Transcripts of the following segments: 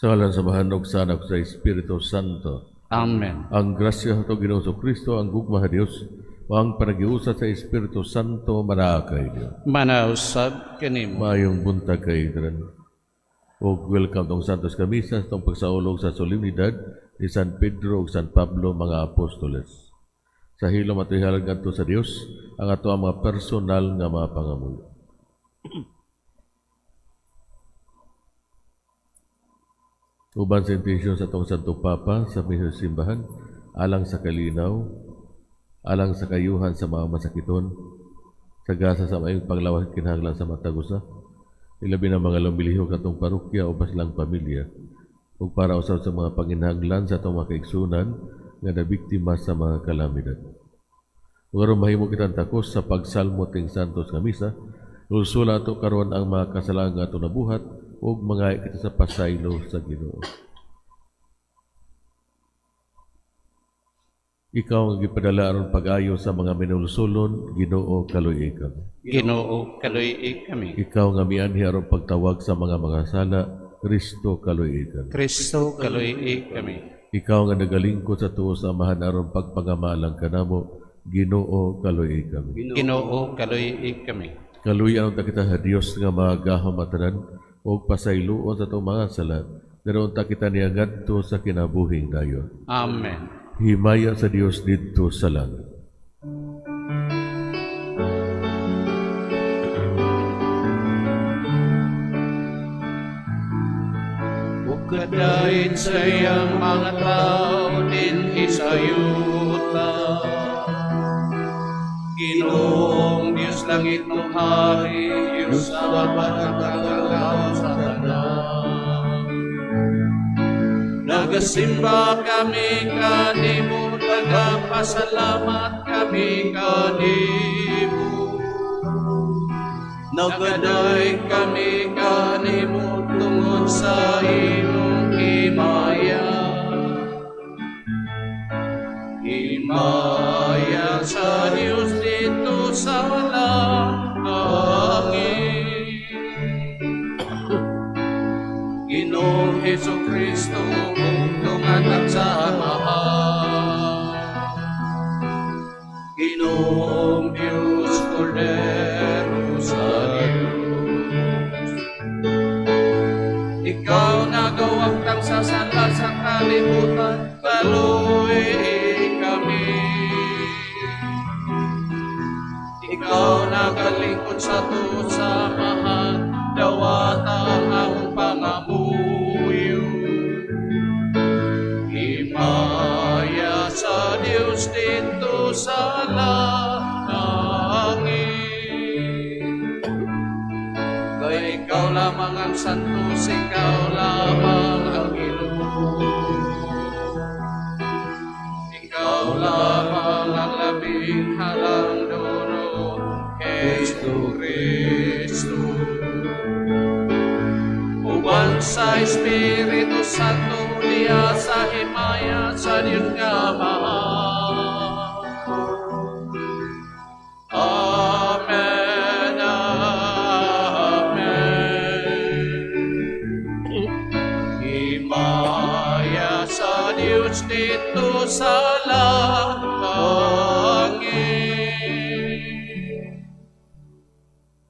Sa ngalan sa Amahan ug sa Anak sa Espiritu Santo. Amen. Ang grasya sa Ginoong Kristo, ang gugma sa Dios, ug ang panaghiusa sa Espiritu Santo manaa kay Dios. Manausab kanimo. Maayong buntag kay tanan. Ug welcome tong Santos nga Misa sa atong pagsaulog sa solemnidad ni San Pedro ug San Pablo, mga apostoles. Sa hilom ato ihalad ngadto sa Dios ang ato ang mga personal nga mga pangamuyo. Uban sa intensyon sa atong Santo Papa sa mismo simbahan, alang sa kalinaw, alang sa kayuhan sa mga masakiton, sa gasa sa maayong panglawas kinahanglan sa matag usa, ilabi na mga lumilihok atong parokya o silang pamilya, ug para usab sa mga panginahanglan sa atong mga kaigsunan nga nabiktima sa mga kalamidad. Ug aron mahimo kitang takos sa pagsalmo ting Santos nga Misa, ulsula ato karon ang mga kasalanan nga atong nabuhat ug mangayok kita sa pasaylo sa Ginoo. Ikaw ang gipadala aron pag-ayo sa mga minulsulon, Ginoo, kaluy-i kami. Ginoo, kaluy-i kami. Ikaw nga mianhi aron pagtawag sa mga sala, Kristo, kaluy-i kami. Kristo, kaluy-i kami. Ikaw nga nagalingkod sa tuo sa Amahan aron pagpangamalang kanamo, Ginoo, kaluy-i kami. Ginoo, kaluy-i kami. Kaluy-an ta kita sa Dios nga magahom at tanan ug pasayloon sa atong mga sala, daron ta kita niya ngadto sa kinabuhing dayon. Amen. Himaya sa Dios didto sa langit. Ug kadayon sa iyang mga tao dinhi sa yuta. Ginoong Dios langit ng hari, Diyos sa panagkakalaw sa tanan. Nagasimba kami kanimo, nagapasalamat kami kanimo. Nagaday kami kanimo tungod sa imong himaya. Himaya sa Diyos dito sa langit. Ginoong Hesus Kristo, bugtong anak sa Amahan. Ginoong Diyos, Kordero sa Diyos. Ikaw nagawagtang sa sala sa kalibutan, kaluy kami. Ikaw nagalingkod sa tuo sa Amahan, dawata ang among pangamuyo. Himaya sa Diyos dito sa langit. Kay ikaw lamang ang santos, ikaw lamang ang Ginoo. Ikaw lamang ang labing halang duno, Hesus Kristo. Uban sa Espiritu Santo, diya sa himaya sa Diyos nga Amahan. Amen, Amen. Himaya sa Diyos dito sa langit.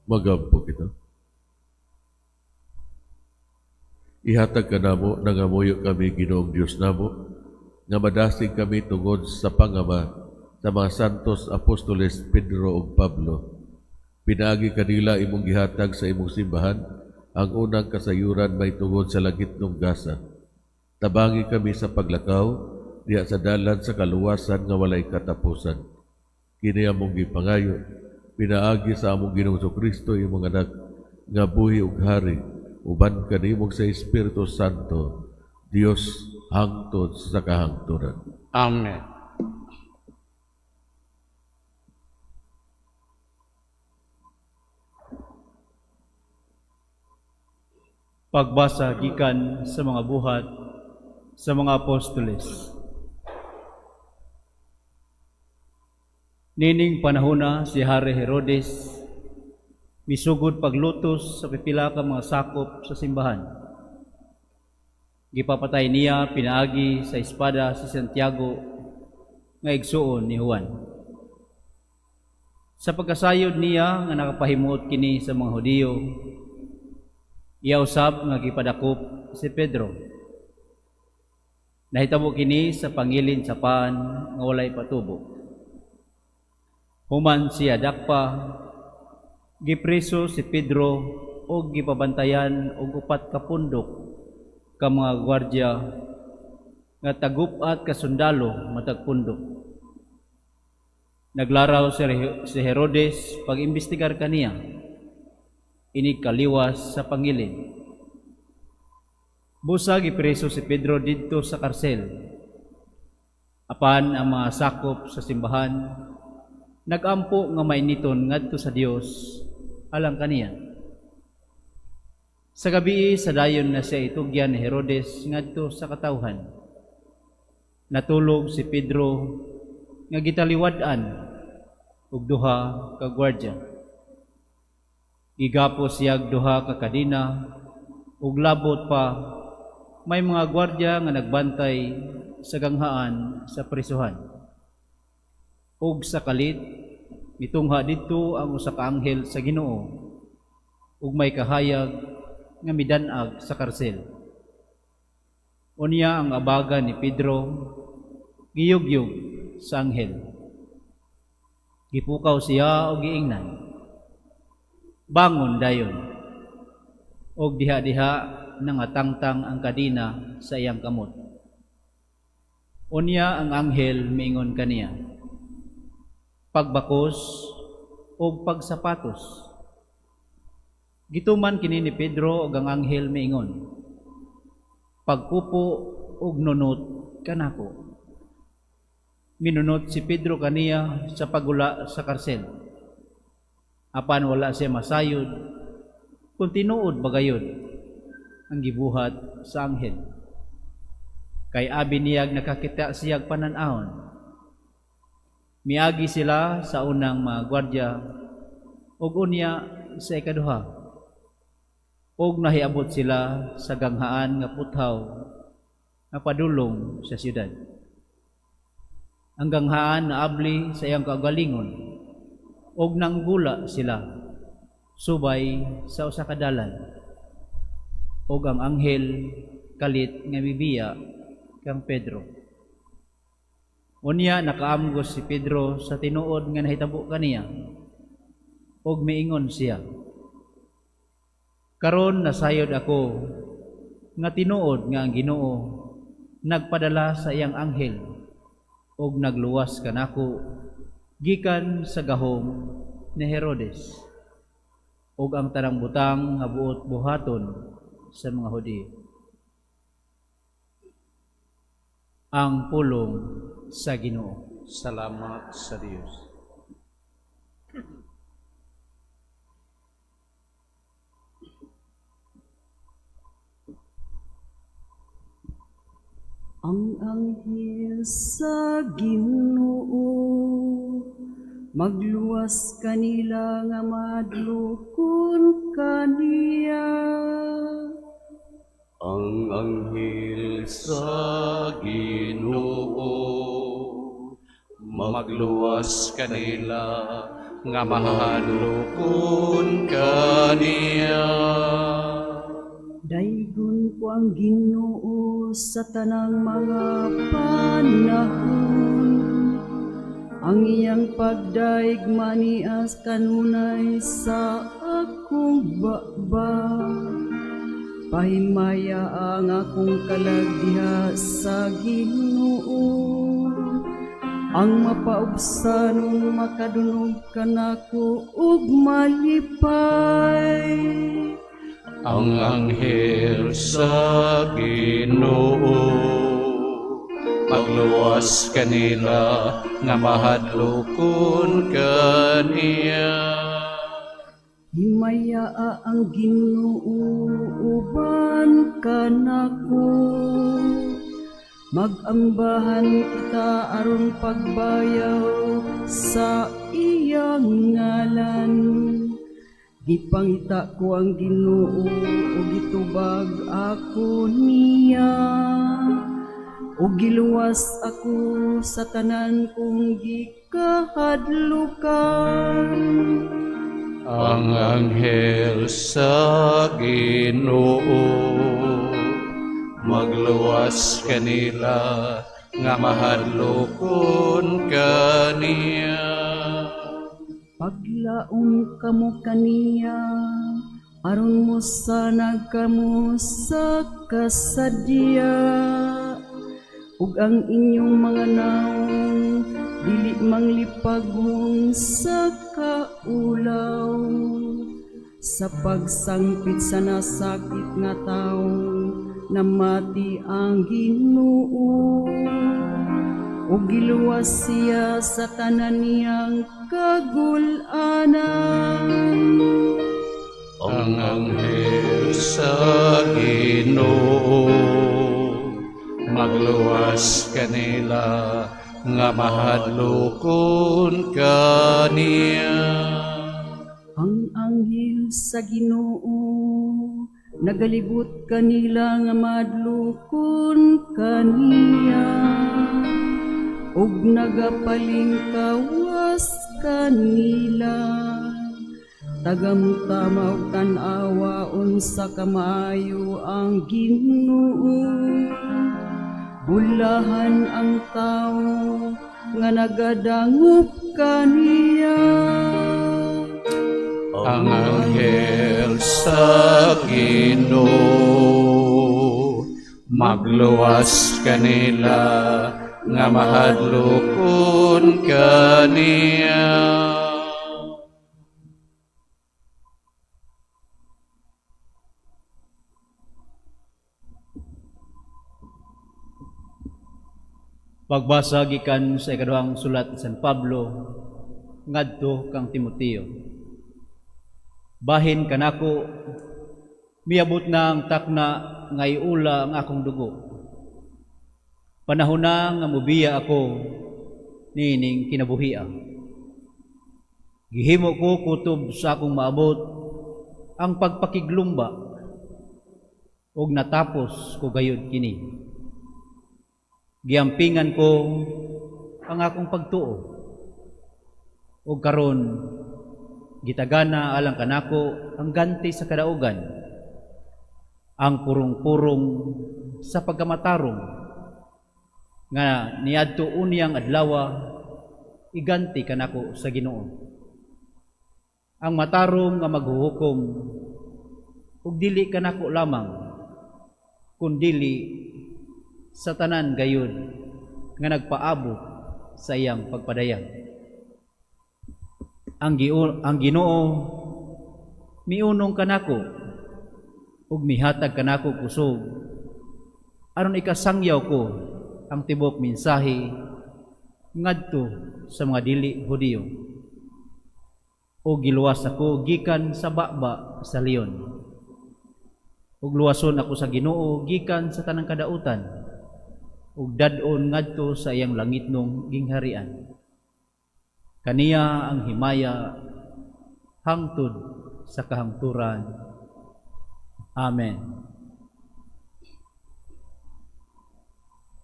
Magampo kita. Ihatag ka namo, nangamuyo kami, Ginoong Dios namo, nga madasig kami tungod sa pangama sa mga santos apostoles Pedro ug Pablo. Pinaagi kanila imong gihatag sa imong simbahan ang unang kasayuran may tungod sa langitnong gasa. Tabangi kami sa paglakaw diha sa dalan sa kaluwasan nga walay katapusan. Kini among gipangayo, pinaagi sa among Ginoong Kristo imong anak nga buhi ug hari uban kanimo sa Espiritu Santo, Dios hangtod sa kahangturan. Amen. Pagbasa gikan sa mga buhat sa mga apostoles. Nining panahona si Hari Herodes misugod paglutos sa pipila ka mga sakop sa simbahan. Gipapatay niya pinaagi sa espada si Santiago nga igsuon ni Juan. Sa pagkasayod niya nga nakapahimuot kini sa mga Hudiyo, iya usab nga gipadakop si Pedro. Nahitabo kini sa pangilin sa pan nga walay patubo. Human siya dakpa, gipreso si Pedro og gipabantayan og 4 ka pundok ka mga gwardya nga tag-upat ka sundalo matag pundok. Naglaraw si Herodes pag-imbestigar kaniya, inig kaliwas sa pangilin. Busa gipreso si Pedro didto sa karsel. Apan ang mga sakop sa simbahan nagampo nga mainiton ngadto sa Dios alang kaniya. Sa gabii sa dayon na siya itugyan ni Herodes ngadto sa katawhan, natulog si Pedro nga gitaliwad-an og 2 ka gwardya. Gigapos siyag 2 ka kadena ug labot pa may mga gwardya nga nagbantay sa ganghaan sa prisuhan. Ug sa kalit mitungha didto ang usa ka anghel sa Ginoo ug may kahayag nga midan-ag sa karsel. Unya ang abaga ni Pedro giyugyog sa anghel. Gipukaw siya og giingnan, "Bangon dayon." Og diha-diha nangatangtang ang kadena sa iyang kamot. Unya ang anghel miingon kaniya, "Pagbakos og pagsapatos." Gituman kini ni Pedro ug ang anghel miingon, "Pagkupo og nunot kanako." Minunot si Pedro kaniya sa pagula sa karsel. Apan wala siya masayod kung tinuod bagayod ang gibuhat sa anghel. Kay abi niyag nakakita siyag panan-awon. Miagi sila sa unang mga gwardya ug unya sa ikaduha. Ug nahiabot sila sa ganghaan nga puthaw nga padulong sa siyudad. Ang ganghaan naabli sa iyang kaugalingon ug nanggula sila subay sa usa ka dalan. Ug ang anghel kalit nga mibiya kang Pedro. Unya nakaamgos si Pedro sa tinuod nga nahitabo kaniya ug miingon siya, "Karon nasayod ako nga tinuod nga ang Ginoo nagpadala sa iyang anghel ug nagluwas kanako gikan sa gahom ni Herodes ug ang tanang butang nga buot buhaton sa mga Hudiyo." Ang pulong sa Ginoo. Salamat sa Dios. Ang anghel sa Ginoo magluwas kanila nga madlokon kaniya. Ang anghel sa Ginoo magluwas kanila nga mahadlokon kaniya. Daygon ko ang Ginoo sa tanang mga panahon. Ang iyang pagdaig manias kanunay sa akong baba. Pahimaya ang akong kalag diha sa Ginoo. Ang mapaubsanon makadungog kanako ug malipay. Ang anghel sa Ginoo magluwas kanila nga mahadlokon kaniya. Himayaa ang Ginoo uban kanako. Magambahan kita aron pagbayaw sa iyang ngalan. Gipangita ko ang Ginoo ug gitubag ako niya. kaniya, ug giluwas ako sa tanan kong gikahadlukan. Ang anghel sa Ginoo magluwas kanila nga mahadlokon kaniya. Paglaom kamo kaniya, aron mosanag kamo sa kasadya, ug ang inyong mga nawong dili manglipaghong sa kaulaw. Sa pagsangpit sa nasakit nga tawo, namati ang Ginoo, ug giluwas siya sa tanan niyang kagul-anan. Ang anghel sa Ginoo magluwas kanila nga mahadlokon kaniya. Ang anghel sa Ginoo nagalibot kanila nga mahadlokon kaniya, ug nagapalingkawas kanila. Tagamtama ug tan-awa unsa kamaayo ang Ginoo. Bulahan ang tawo nga nagadangop kaniya. Ang anghel sa Ginoo magluwas kanila nga mahadlokon kaniya. Pagbasa gikan sa ikaduhang sulat ni San Pablo ngadto kang Timoteo. Bahin kanako, miabot na ang takna nga iula ang akong dugo. Panahon na nga mubiya ako niining kinabuhia. Gihimo ko kutob sa akong maabot ang pagpakiglumba ug natapos ko gayud kini. Giampingan ko ang akong pagtuo ug karon gitagana alang kanako ang ganti sa kadaugan, ang purong-purong sa pagkamatarong nga niadto unyang adlawa iganti kanako sa Ginoo. Ang matarong nga maghuhukom ug dili kanako lamang kundili sa tanan gayud nga nagpaabot sa iyang pagpadayag. Ang Ginoo miunong kanako ug mihatag kanako kusog aron ikasangyaw ko ang tibok mensahe ngadto sa mga dili Hudiyo. O giluwas ako gikan sa baba sa leon. Ug luwason ako sa Ginoo gikan sa tanang kadautan ug dad-on ngadto sa iyang langitnong gingharian. Kaniya ang himaya hangtod sa kahangturan. Amen.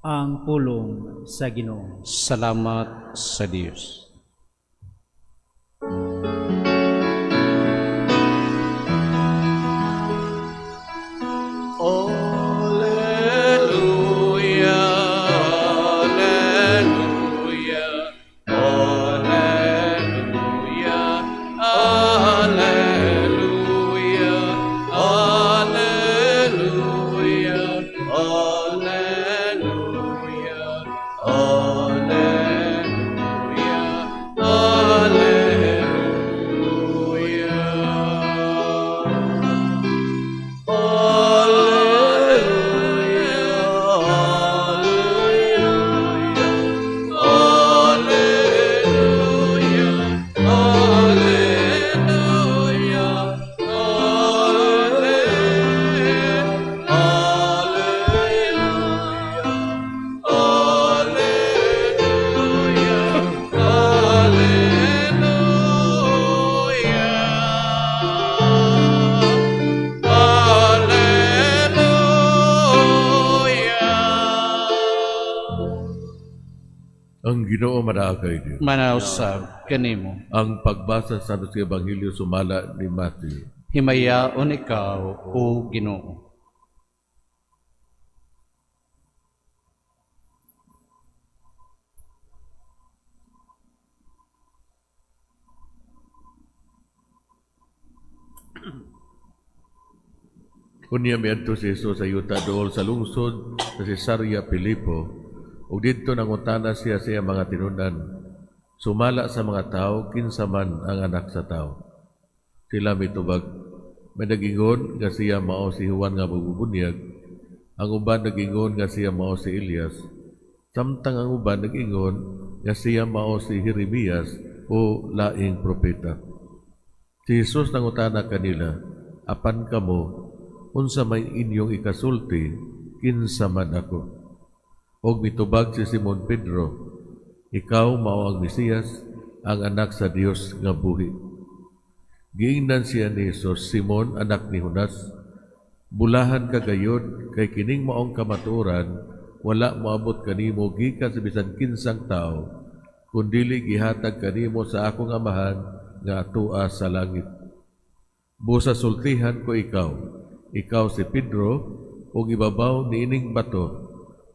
Ang pulong sa Ginoo. Salamat sa Dios. Alleluia, alleluia, alleluia, alleluia, alleluia, alleluia, alleluia, Ang Ginoo manaa kay Dios. Manausab kanimo. Ang pagbasa sa Santos Ebanghelyo sumala ni Matthew. Himayaon ikaw, o Ginoo. Unya miadto si Jesus sa yuta duol sa lungsod sa Cesarea Filipo, ug didto nangutana siya sa iyang mga tinun-an, sumala sa mga tawo, kinsa man ang Anak sa Tawo? Sila mitubag, may nagingon nga siya mao si Juan nga magbubunyag, ang uban nagingon nga siya mao si Elias, samtang ang uban nagingon nga siya mao si Jeremias o laing propeta. Si Jesus nangutana kanila, apan kamo, unsa may inyong ikasulti, kinsa man ako? Og mitubag si Simon Pedro, ikaw mao ang Mesiyas, ang anak sa Dios nga buhi. Giingnan siya ni Jesus, Simon, anak ni Jonas, bulahan ka gayod, kay kining maong kamatuoran, wala moabot kanimo gikan sa bisan kinsang tawo, kundili gihatag kanimo sa akong Amahan nga atua sa langit. Busa sultihan ko ikaw, ikaw si Pedro, ug ibabaw niining bato,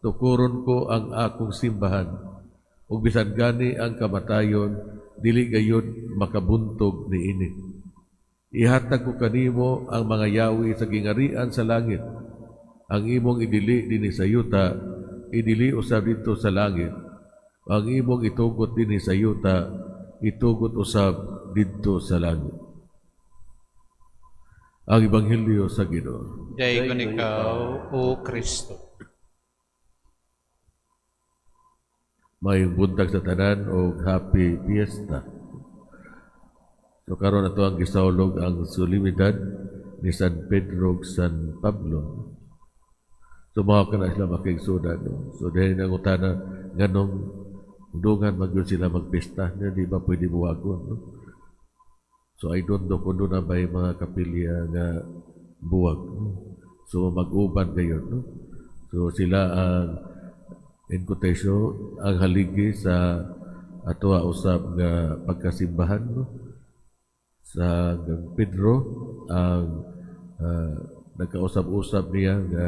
tukuron ko ang akong simbahan, ug bisan gani ang kamatayon, dili gayud makabuntog niini. Ihatag ko kanimo ang mga yawi sa gingarian sa langit. Ang imong idili dinhi sa yuta, idili usab didto sa langit. Ang imong itugot dinhi sa yuta, itugot usab didto sa langit. Ang Ebanghelyo sa Ginoo. Daygon ikaw, O Kristo. Maayong buntag sa tanan og happy fiesta. So karon ato ang gisaulog ang solemnidad ni San Pedro ug San Pablo. So mao ka na sila makigsudan, no? So dahil nangutana nganong dungan magyud sila magpista, na di ba pwede buwagon, no? So I don't know kung doon na ba yung mga kapilya nga buwag, no? So mag-uban kayo, no? So sila ang in quotation, ang haligi sa atoa usab nga pagkasimbahan, no? Sa Pedro ang nagkausab-usab niya nga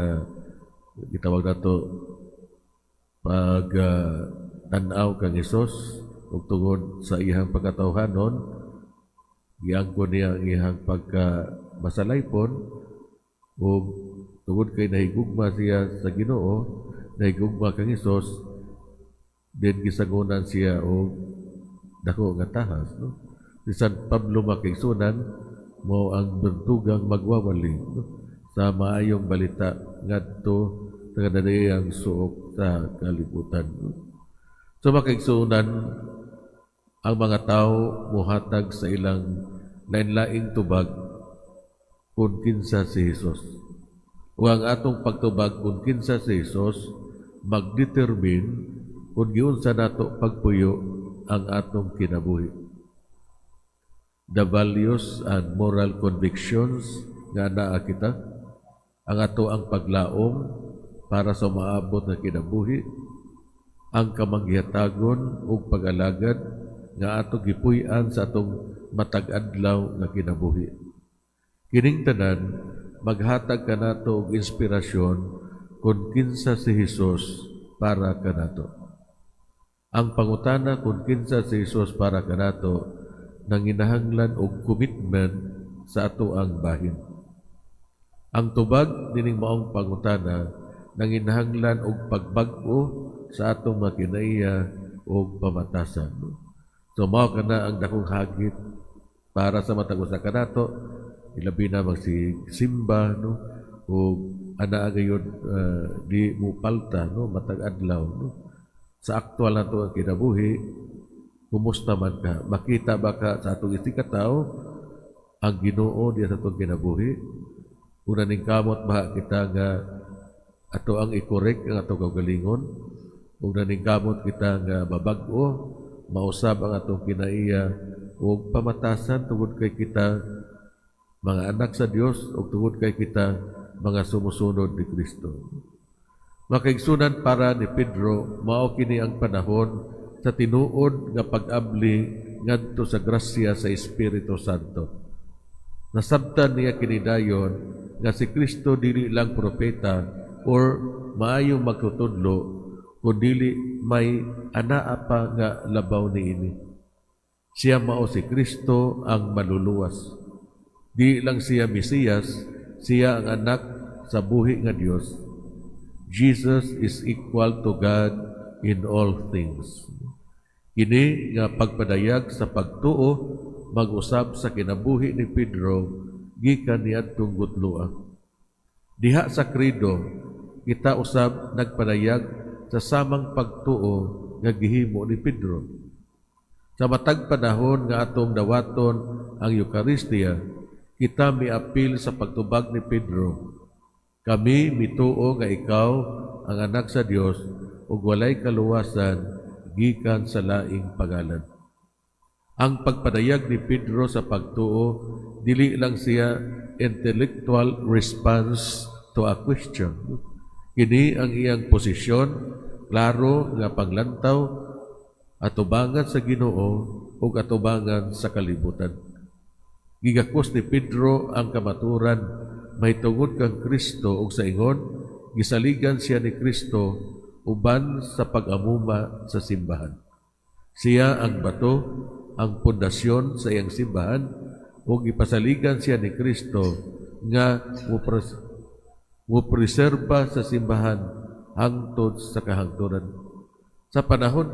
gitawag nato pag tan-aw kang Hesus ug tungod sa iyang pagkatawhanon, giangkon niya ang iyang pagka masalaypon ug tungod kay nahigugma siya sa Ginoo, nahigugma kang Hesus, din gisangunan siya og dako nga tahas, no? Si San Pablo makigsunan mo ang buntugang magwawali, no? Sa maayong balita ngadto sa kanadayang suok sa kalibutan, no? So makigsunan ang mga tao muhatag sa ilang lain-laing tubag kung kinsa si Hesus. O ang atong pagtubag kung kinsa si Hesus magdetermine kung giunsa nato pagpuyo ang atong kinabuhi. The values and moral convictions nga naa kita, ang ato ang paglaom para sa maabot nga kinabuhi, ang kamanggihatagon ug pag-alagad nga ato gipuy-an sa atong matag adlaw nga kinabuhi. Kining tanan maghatag kanato og inspirasyon kung kinsa si Hesus para kanato. Ang pangutana kung kinsa si Hesus para kanato nanginahanglan og commitment sa ato ang bahin. Ang tubag nining maong pangutana nanginahanglan og pagbag-o sa atong mga kinaiya og pamatasan. So mao kana ang dakong hagit para sa matag usa kanato, ilabi na magsisimba, no, o ana gayud di mo palta, no, matag adlaw, no. Sa aktual nato ang kinabuhi, kumusta man ka? Makita ba ka sa atong isikataw ang Ginoo diya sa atong kinabuhi? Una ning kamot ba kita nga ato ang i-correct ang atong kaugalingon? Ug naningkamot kita nga babag-o, mausab ang atong kinaiya ug pamatasan tungod kay kita mga anak sa Dios ug tungod kay kita mga sumusunod ni Kristo. Makaigsunan para ni Pedro, mao kini ang panahon sa tinuod nga pag-abli ngadto sa grasya sa Espiritu Santo. Nasabtan niya kini dayon nga si Kristo dili lang propeta or maayong magtutudlo, kun dili may anaa pa nga labaw niini. Siya mao si Kristo ang maluluwas. Di lang siya Mesiyas, siya ang anak sa buhi nga Dios. Jesus is equal to God in all things. Kini nga pagpadayag sa pagtuo mag-usab sa kinabuhi ni Pedro gikan niadtong gutloa. Diha sa credo, kita usab nagpadayag sa samang pagtuo nga gihimo ni Pedro. Sa matag panahon nga atong dawaton ang Eucharistia, kita miapil sa pagtubag ni Pedro. "Kami mituo nga ikaw ang anak sa Dios ug walay kaluwasan gikan sa laing pangalan." Ang pagpadayag ni Pedro sa pagtuo, dili lang siya intellectual response to a question. Kini ang iyang posisyon, klaro nga panglantaw atubangan sa Ginoo ug atubangan sa kalibutan. Gigakos ni Pedro ang kamaturan mahitungod kang Kristo ug sa ingon gisaligan siya ni Kristo uban sa pag-amuma sa simbahan. Siya ang bato, ang pundasyon sa iyang simbahan, ug ipasaligan siya ni Kristo nga mo preserba sa simbahan hangtod sa kahangturan. Sa panahon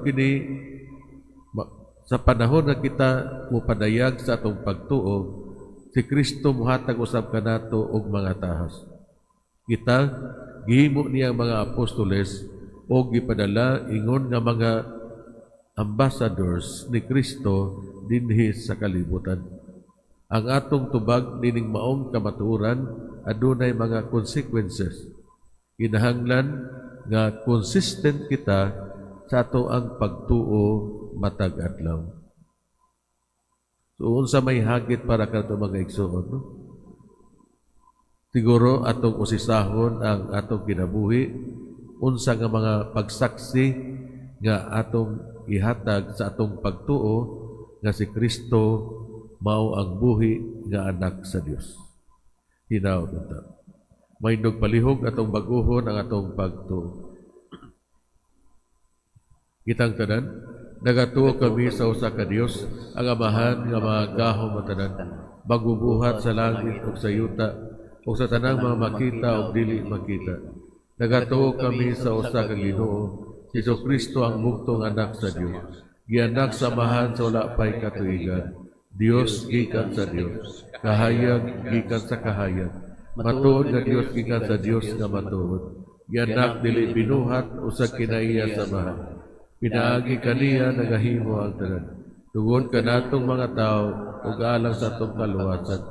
nga kita mopadayag sa atong pagtuo, si Kristo mohatag usab kanato og mga tahas. Kita gihimo niya ang mga apostoles o gipadala ingon nga mga ambassadors ni Kristo dinhi sa kalibutan. Ang atong tubag nining maong kamatuoran adunay mga consequences. Kinahanglan nga consistent kita sa ato ang pagtuo matag adlaw. So unsa may hagit para kanato, mga igsoon, no? Siguro atong usisahon ang atong kinabuhi, unsa nga mga pagsaksi nga atong ihatag sa atong pagtuo nga si Kristo mao ang buhi nga anak sa Dios. Hinaot unta. Mahindog palihog atong bag-ohon ang atong pagtuo. Kitang tanan, nagatuo kami sa usa ka Dios, ang Amahan nga makagagahom ang tanan, magbubuhat sa langit ug sa yuta, ug sa tanang mga makita ug dili makita. Nagatuo kami sa usa ka Ginoo, si Kristo, ang bugtong anak sa Dios. Gianak sa Amahan sa wala pay katuigan. Dios gikan sa Dios, kahayag gikan sa kahayag. Matuod nga Dios gikan sa Dios nga matuod. Gianak, dili binuhat, usa kinaiya sa Amahan. Pinaagi kaniya nagahimo ang tanan. Tungod kanatong mga tao ug alang sa atong kaluwasan,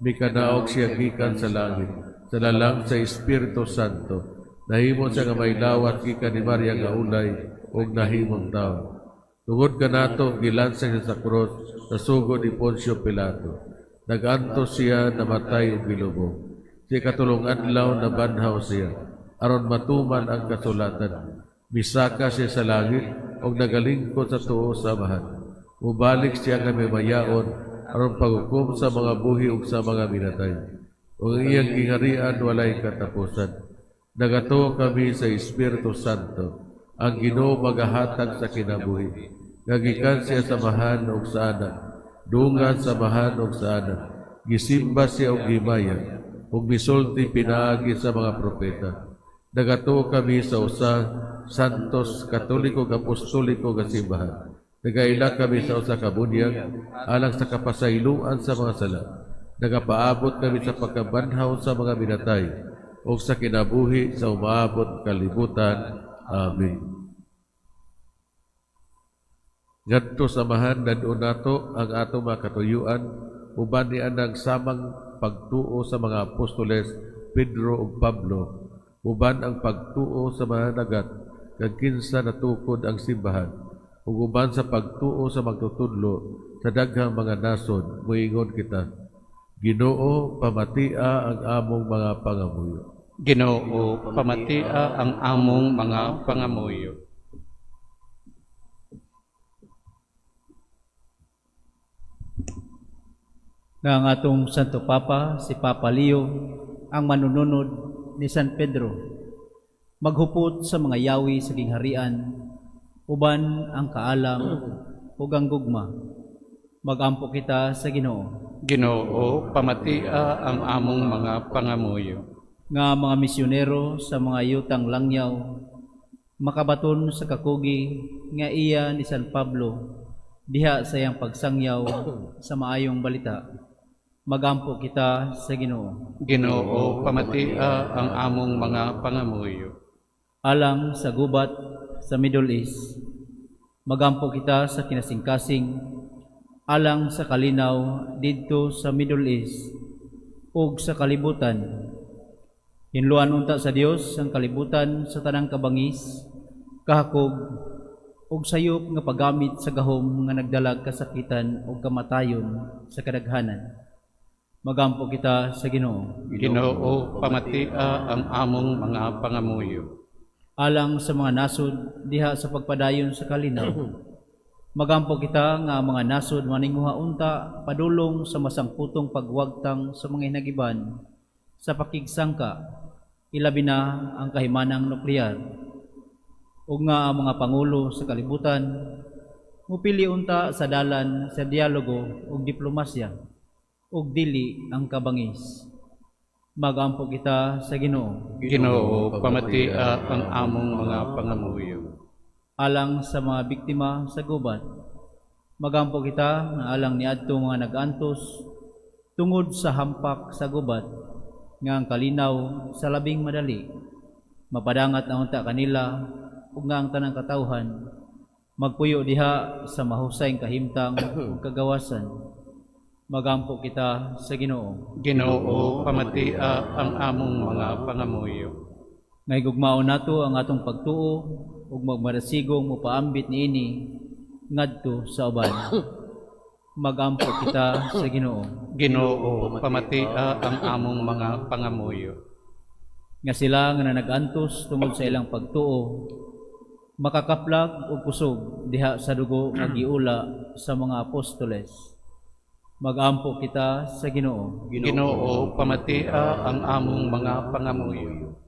mikanaog siya gikan sa langit, sa lalang sa Espiritu Santo. Nahimo siya nga may lawat gikan ni Maria nga ulay ug nahimong tao. Tungod kanato gilansang siya sa krus sa sugo ni Poncio Pilato. Nagantos siya, namatay ug gilubong. Sa ikatulong adlaw nabanhaw siya aron matuman ang kasulatan. Misaka siya sa langit ug nagalingkod sa tuo sa Amahan. Mubalik siya nga mimayaon aron paghukom sa mga buhi ug sa mga minatay. Ug ang iyang giharian walay katapusan. Nagatuo kami sa Espiritu Santo, ang Ginoo magahatag sa kinabuhi. Nga gikan siya sa Amahan ug sa Anak, dungan sa Amahan ug sa Anak. Gisimba siya ug gihimaya, ug misulti pinaagi sa mga propeta. Nagatuo kami sa usa Santos, Katoliko ug Apostoliko nga simbahan. Nagaila kami sa usa ka bunyag alang sa kapasayloan sa mga sala. Nagapaabot kami sa pagkabanhaw sa mga minatay ug sa kinabuhi sa umaabot kalibutan. Amen. Ngadto sa Amahan, dad-on nato ang atong mga katuyuan uban ni anang samang pagtuo sa mga apostoles Pedro ug Pablo, uban ang pagtuo sa mga dagat kag kinsa natukod ang simbahan, ug uban sa pagtuo sa magtutudlo sa daghang mga nasod, moingon kita: Ginoo, pamatia ang among mga pangamuyo. Ginoo, pamatia ang among mga pangamuyo. Nga ang atong Santo Papa, si Papa Leo, ang manununod ni San Pedro, maghupot sa mga yawi sa gingharian, uban ang kaalam ug ang gugma. Magampo kita sa Ginoo. Ginoo, pamatia ang among mga pangamuyo. Nga mga misyonero sa mga yutang langyaw, makabaton sa kakugi nga iya ni San Pablo diha sa iyang pagsangyaw sa maayong balita. Magampo kita sa Ginoo. Ginoo, pamatia ang among mga pangamuyo. Alang sa gubat sa Middle East, magampo kita sa kinasingkasing alang sa kalinaw didto sa Middle East ug sa kalibutan. Hinluan unta sa Dios ang kalibutan sa tanang kabangis, kahakog ug sayop nga paggamit sa gahom nga nagdalag kasakitan ug kamatayon sa kadaghanan. Magampo kita sa Ginoo. Ginoo, pamatia ang among mga pangamuyo. Alang sa mga nasod diha sa pagpadayon sa kalinaw, magampo kita nga ang mga nasod maninguha unta padulong sa masangputong pagwagtang sa mga hinagiban sa pakigsangka, ilabi na ang kahimanang nuklear, ug nga ang mga pangulo sa kalibutan mupili unta sa dalan sa dialogo ug diplomasya ug dili ang kabangis. Magampo kita sa Ginoo. Ginoo, pamatia ang among mga pangamuyo. Alang sa mga biktima sa gubat, magampo kita nga alang niadto mga nag-antos tungod sa hampak sa gubat nga ang kalinaw sa labing madali mapadangat na unta kanila ug nga ang tanang katawhan magpuyo diha sa mahusay kahimtang ug kagawasan. Magampo kita sa Ginoo. Ginoo, pamatia ang among mga pangamuyo. Nga higugmaon nato ang atong pagtuo ug magmarasigong mopaambit niini ngadto sa uban. Magampo kita sa Ginoo. Ginoo, pamatia ang among mga pangamuyo. Nga sila nga nanagantos tungod sa ilang pagtuo makakaplag og kusog diha sa dugo nga giula sa mga apostoles. Magampo kita sa Ginoo. Ginoo, pamatia ang among mga pangamuyo.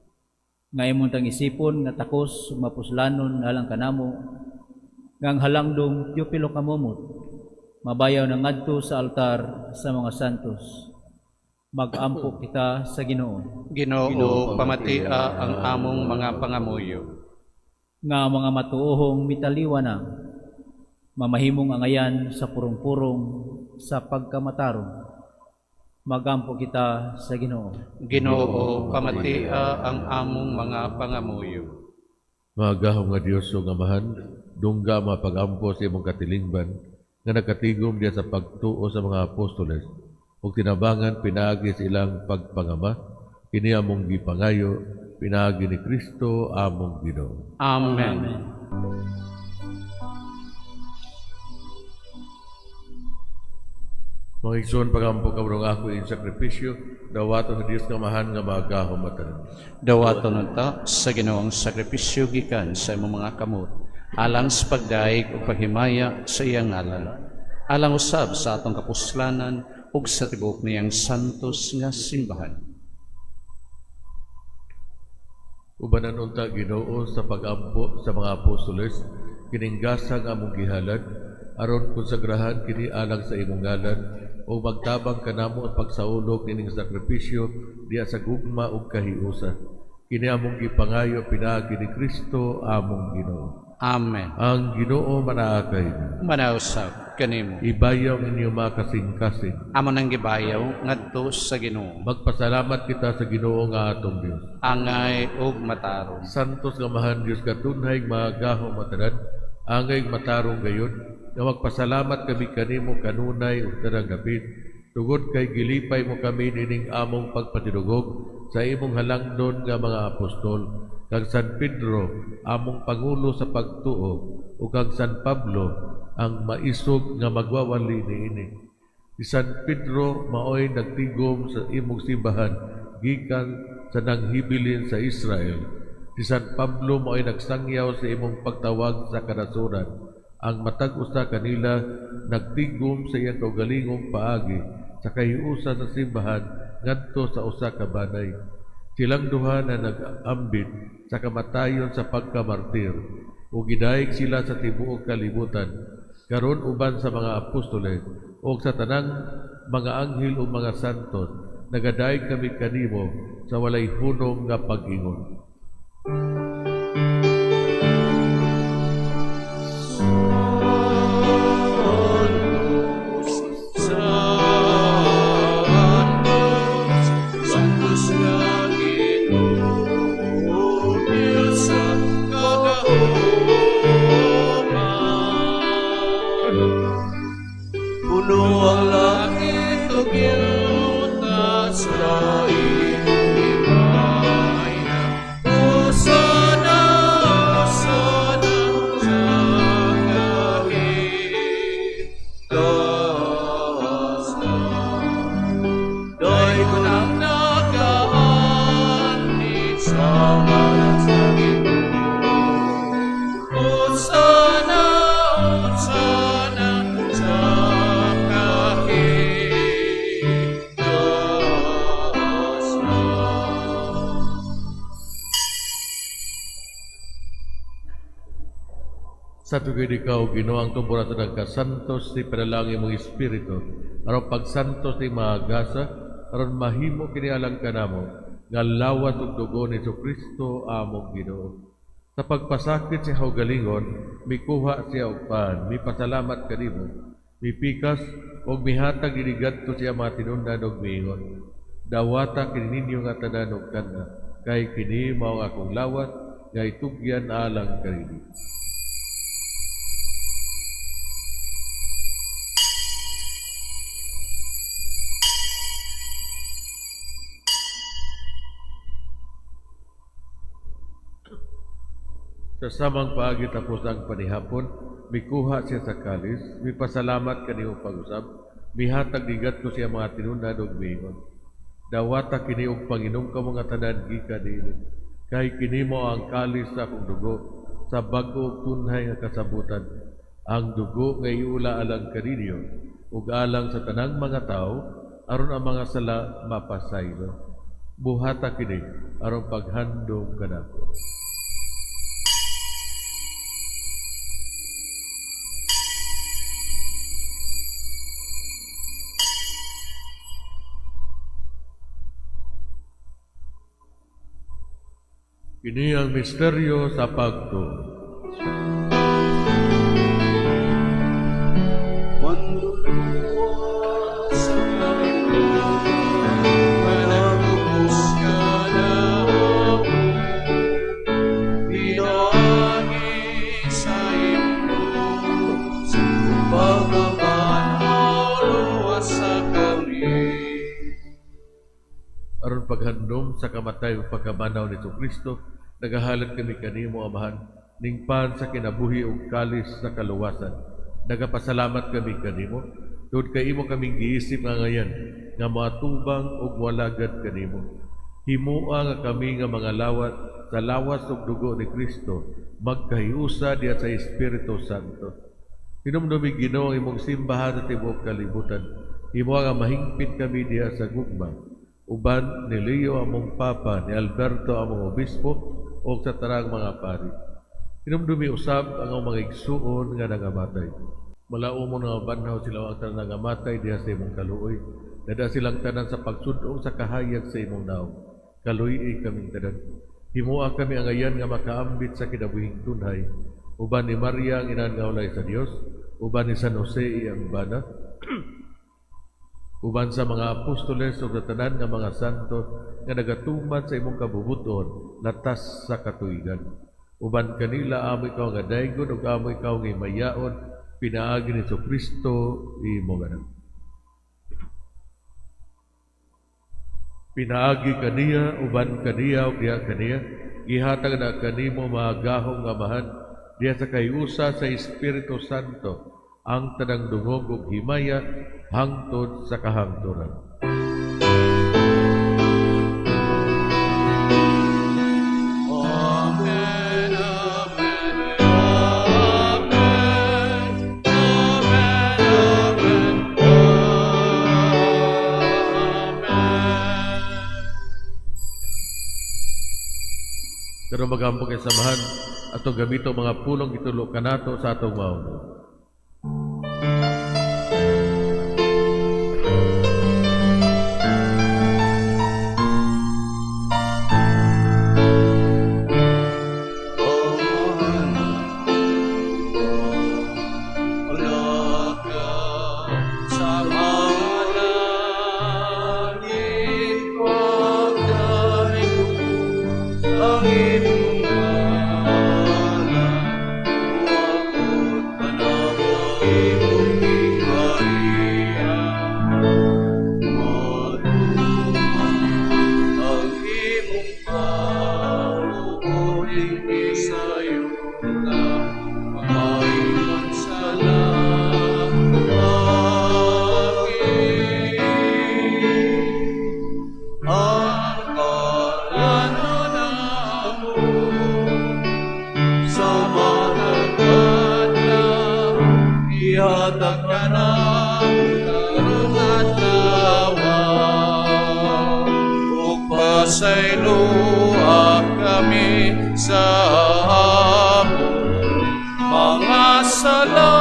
Nga imong tang isipon nga takos ug mapuslanon alang kanamo nga ang halangdong Teopilo Camomot mabayaw na ngadto sa altar sa mga santos. Magampo kita sa Ginoo. Ginoo, pamatia ang among mga pangamuyo. Nga mga matuohong mitaliwa na mamahimong angayan sa purong-purong sa pagkamatarong. Magampo kita sa Ginoo. Ginoo, pamatia ang among mga pangamuyo. Magahom nga Dios ug Amahan, dungga mga pagampo sa imong katilingban nga nakatigom diha sa pagtuo sa mga apostoles ug tinabangan pinaagi sa ilang pagpangama, kini among gipangayo pinaagi ni Kristo among Ginoo. Amen. Amen. Mga igsoon, pagampo karon ako in sakripisyo, dawaton sa Dios nga Amahan nga magahom matanan. Dawaton unta sa Ginoo ang sakripisyo gikan sa imong mga kamot, alang sa pagdaig ug paghimaya sa iyang ngalan, alang usab sa atong kapuslanan ug sa tibuok niyang santos nga simbahan. Ubanan unta Ginoo sa pagampo sa mga apostoles, kining gasa nga among gihalad, aron konsagrahan kini alang sa imong ngalan, o magtabang kanamo ang pagsaulog nining sakripisyo diha sa gugma ug kahiusa. Kini among gipangayo pinaagi ni Kristo among Ginoo. Amen. Ang Ginoo manaakay. Manausab kanimo. Ibayaw ninyo mga kasing-kasing. Amo nang gibayaw ngadto sa Ginoo. Magpasalamat kita sa Ginoo nga atong Dios. Angay ug matarong. Santos nga Amahan Dios katunhay magahom matanan, angay matarong gayon, nga magpasalamat kami kanimo kanunay ug tanang gapit, tungod kay gilipay mo kami nining among pagpatinugog sa imong halangdon nga mga apostol, kag San Pedro among pangulo sa pagtuo, ug kag San Pablo ang maisog nga magwawali niini. Si San Pedro maoy nagtigom sa imong simbahan gikan sa nanghibilin sa Israel. Si San Pablo maoy nagsangyaw sa imong pagtawag sa kanasuran. Ang matag usa kanila nagtigom sa iyang kaugalingong paagi sa kahiusa sa simbahan ngadto sa usa ka banay. Silang duha na nag-ambit sa kamatayon sa pagkamartir ug gidayeg sila sa tibuok kalibutan karon uban sa mga apostoles ug sa tanang mga anghel ug mga santos nagadayeg kami kanimo sa walay hunong nga pag-ingon. Sa tugid ikaw, Ginoo, ang tumburan sa nagkasantos si panalangin mong espiritu, aron pagsantos ni mga gasa, aron mahimo kini alang kanamo, nga lawas ug dugo ni Jesucristo among Ginoo. Sa pagpasakit sa kaugalingon, mikuha siya og pan, mipasalamat kanimo, mipikas og mihatag dinigadto siya mga tinun-an og miingon. Dawata kini ninyo nga tanan og kana, kay kini mao ang akong lawas nga itugyan alang kanini. Sa samang paagi tapos ang panihapon, mikuha siya sa kalis, mipasalamat kanimo pag-usab, mihatag nigadto siya mga tinun-an og miingon. Dawata kini og panginom ka mga tanan gikan niini, kay kini mao ang kalis sa akong dugo, sa bag-o ug tunhay nga kasabutan, ang dugo nga iula alang kaninyo ug alang sa tanang mga tawo aron ang mga sala mapasaylo. Buhata kini aron paghandom kanako. Kini ang misteryo sa pagtuo. Aron paghandom sa kamatay ug pagkamanaw ni Kristo, nagahalad kami kanimo, Amahan, ningpan sa kinabuhi ug kalis sa kaluwasan. Nagapasalamat kami kanimo, tungod kay imo kaming giisip nga ngayan, nga moatubang ug walagad kanimo. Himoa nga kami nga mga lawat sa lawas ug dugo ni Kristo, magkahiusa diha sa Espiritu Santo. Hinumdumi Ginoo ang imong simbahan sa tibuok kalibutan. Himoa nga mahingpit kami diha sa gugma. Uban ni Leo among Papa, ni Alberto among Obispo, o sa tarang mga pari. Hinumdumi usab ang mga igsuon nga nangamatay. Malaumon nga banhaw sila ang tanan nangamatay diha sa imong kaluoy. Dada silang tanan sa pagsud-ong sa kahayag sa imong naong. Kaluoy kaming tanan. Himoa kami angayan nga makaambit sa kinabuhing tunhay. Uban ni Maria ang inaan nga ulay sa Dios, uban ni San Jose iyang bana, uban sa mga apostoles ug sa tanan nga mga santo nga nagatuman sa imong kabubuton latas sa katuigan. Uban kanila amo ikaw nga daygon ug amo ikaw nga himayaon pinaagi ni Kristo imong anak. Pinaagi kaniya, uban kaniya ug diha kaniya, gihatag na kanimo magahom nga amahan diha sa kahiusa sa Espiritu Santo ang tanang dungog ug himaya hangtod sa kahangturan. Amen, amen, amen, amen, amen, amen. Pero magampo kay samahan atong gamito mga pulong gitulo kanato sa atong mauna. Sa mga langit, ang imong ngalan, muabot kanamo imong gingharian. Maduma ang imong pabuot dinhi sa yuta, maingon sa langit. Ang kalan-on namo sa matag adlaw, ihatag kanamo karong adlaw, ug pasayloa kami sa among mga sala,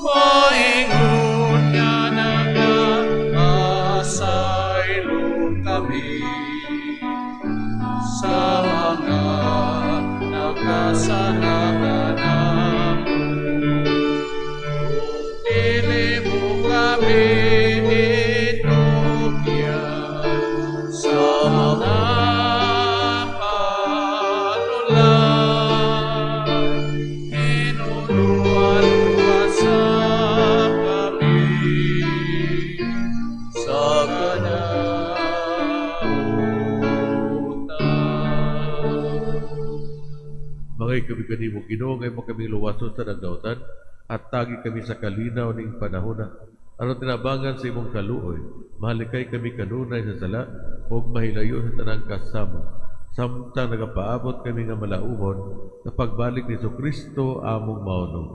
maingon nga nagapasaylo kami sa mga nakasala kanamo. Dili mo kami itugyan sa mga panulay, hinuluan sa kami sa kadautan. Mangay kami kanimo, Ginoo, nga imo kami luwason sa nagdautan at tagi kami sa kalinaw ning panahona. Aron tinabangan sa imong kaluoy, mahalikay kami kanunay sa sala ug mahilayo sa tanang kasama. Samtang nagapaabot kami nga malauhon sa pagbalik ni Kristo among maunong.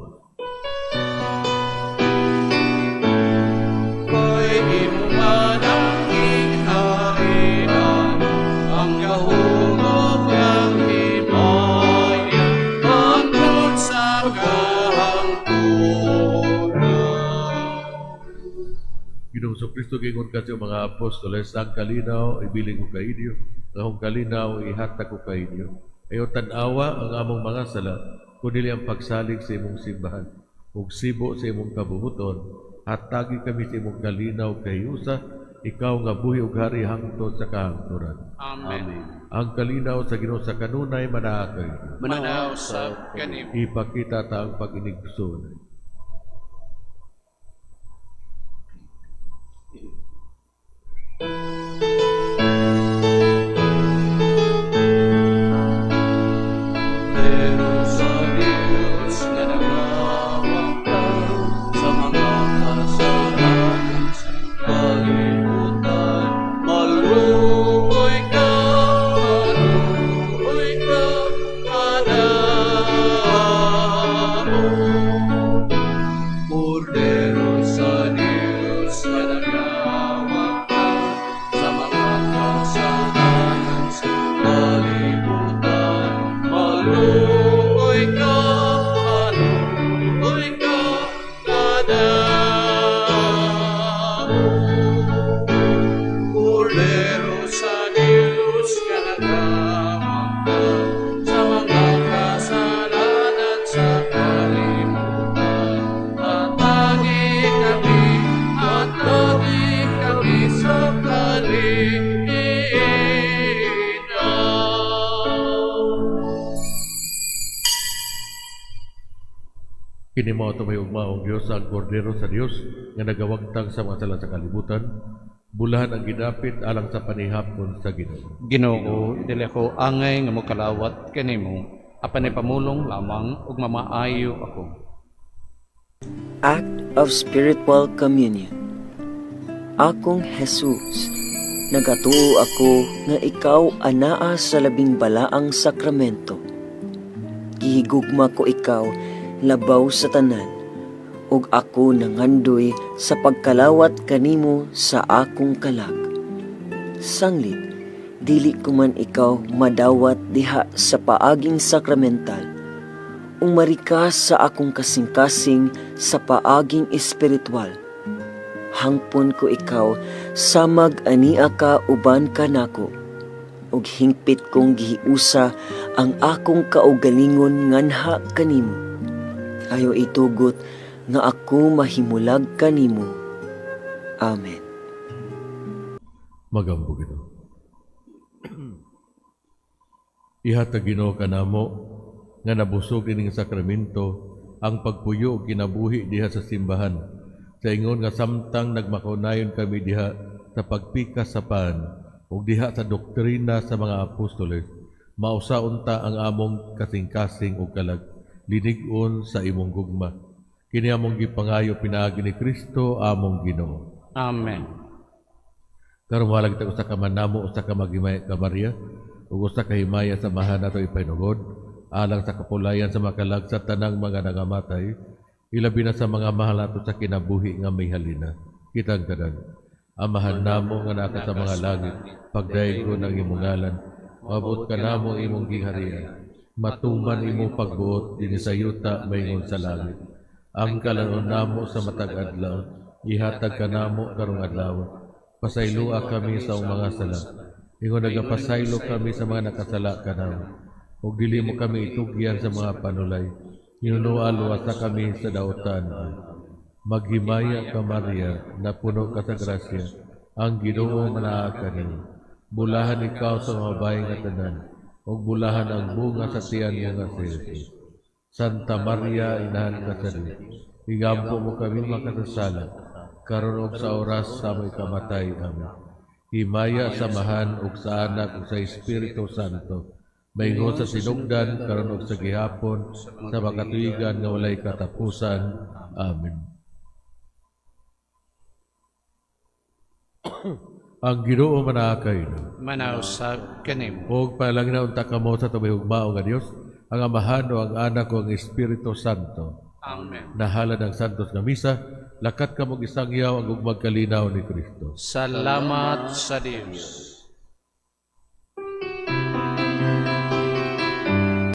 Kay imo man ang gingharian, ang gahom ug ang himaya, hangtod sa kahangturan. Ginoong Kristo, giingon ka sa mga apostoles, ang kalinaw ibilin ko kainyo, ang akong kalinaw ihatag ko kainyo. Ayaw tan-awa ang among mga sala, kundi ang pagsalig sa imong simbahan, ug sibo sa imong kabubuton, hatagi kami sa imong kalinaw kahiusa, ikaw nga buhi ug hari hangtod sa kahangturan. Amen. Ang kalinaw sa Ginoo sa kanunay manaa kaninyo. Manaa usab kanimo. Ipakita ta ang pag-inigsoon. Pero sa Diyos nga nagawangkang sa mga kasalanan sa kalibutan, maluoy ka, maluoy ka, kanamo. Kordero sa Diyos nga nagawangkang sa mga kasalanan sa kalibutan, maluoy ka, maluoy ka, kanamo. Kordero sa Diyos nga nagawangkang sa mga kasalanan sa kalibutan, hatagi kami sa kalinaw. Kini mao ito may ugmaong Diyos, ang kordero sa Diyos nga nagawagtang sa mga sala sa kalibutan, bulahan ang gidapit alang sa panihapon sa Ginoo. Ginoo, dili ako angay nga mokalawat kanimo, apan ipamulong lamang ug mamaayo ako. Act of Spiritual Communion. Akong Jesus, nagatuo ako nga ikaw anaa sa labing balaang sakramento. Gihigugma ko ikaw labaw sa tanan, ug ako nangandoy sa pagkalawat kanimo sa akong kalag. Sanglit, Dili ko man ikaw madawat diha sa paaging sakramental, ug marikas sa akong kasing-kasing sa paaging espiritual. Hangpon ko ikaw samag ania ka uban kanako, ug hingpit kong gihiusa ang akong kaugalingon nganha kanimo. Ayaw itugot nga ako mahimulag kanimo. Amen. Magampo kita. Ihatag, Ginoo, kanamo nga nabusog ining sakramento ang pagpuyo ug kinabuhi diha sa simbahan, sa ingon nga samtang nagmakaunayon kami diha sa pagpikas sa pan ug diha sa doktrina sa mga apostoles, mausa unta ang among kasing-kasing ug kalag linig-on sa imong gugma. Kini among gipangayo pinaagi ni Kristo among Ginoo. Amen. Karon mohalad kita usa ka manamo, usa ka maghimaya ka Maria, ug usa ka himaya sa Amahan nato ipahinugod alang sa kapulayan sa makalag sa tanang mga nangamatay, ilabi na sa mga mahal nato sa kinabuhi nga may halina. Kitang tanan. Amahan namo nga naa ka sa mga langit, pagdaygon ang imong ngalan, moabot kanamo imong gingharian. Matuman imong pagbuot dinhi sa yuta maingon sa langit. Ang kalanon namo sa matag adlaw, ihatag kanamo karong adlaw. Pasayloa kami sa among mga sala, ingon nagapasaylo kami sa mga nakasala kanamo. Ug dili mo kami itugyan sa mga panulay, hinunoa luwasa kami sa dautan. Maghimaya ka, Maria, napuno ka sa grasya, ang Ginoo anaa kanimo. Bulahan ikaw sa mga babae nga tanan, ug bulahan ang bunga sa tiyan mo nga si Jesus. Santa Maria, Inahan ka sa Dios, igampo mo kami makasasala, karon ug sa oras sa among ikamatay. Amen. Himaya sa Amahan ug sa Anak ug sa Espiritu Santo, maingon sa sinugdan, karon ug sa gihapon, sa makatuigan nga walay katapusan. Amen. Ang Ginoo manaa kay. Manaa usab kanimo. Ug panalangina unta kamo sa atong mahigugmaon nga Dios, ang Amahan o ang Anak o ang Espiritu Santo. Amen. Nahalad ang Santos nga Misa, lakat kamo isangyaw ang gugmag kalinaw ni Kristo. Salamat sa Dios.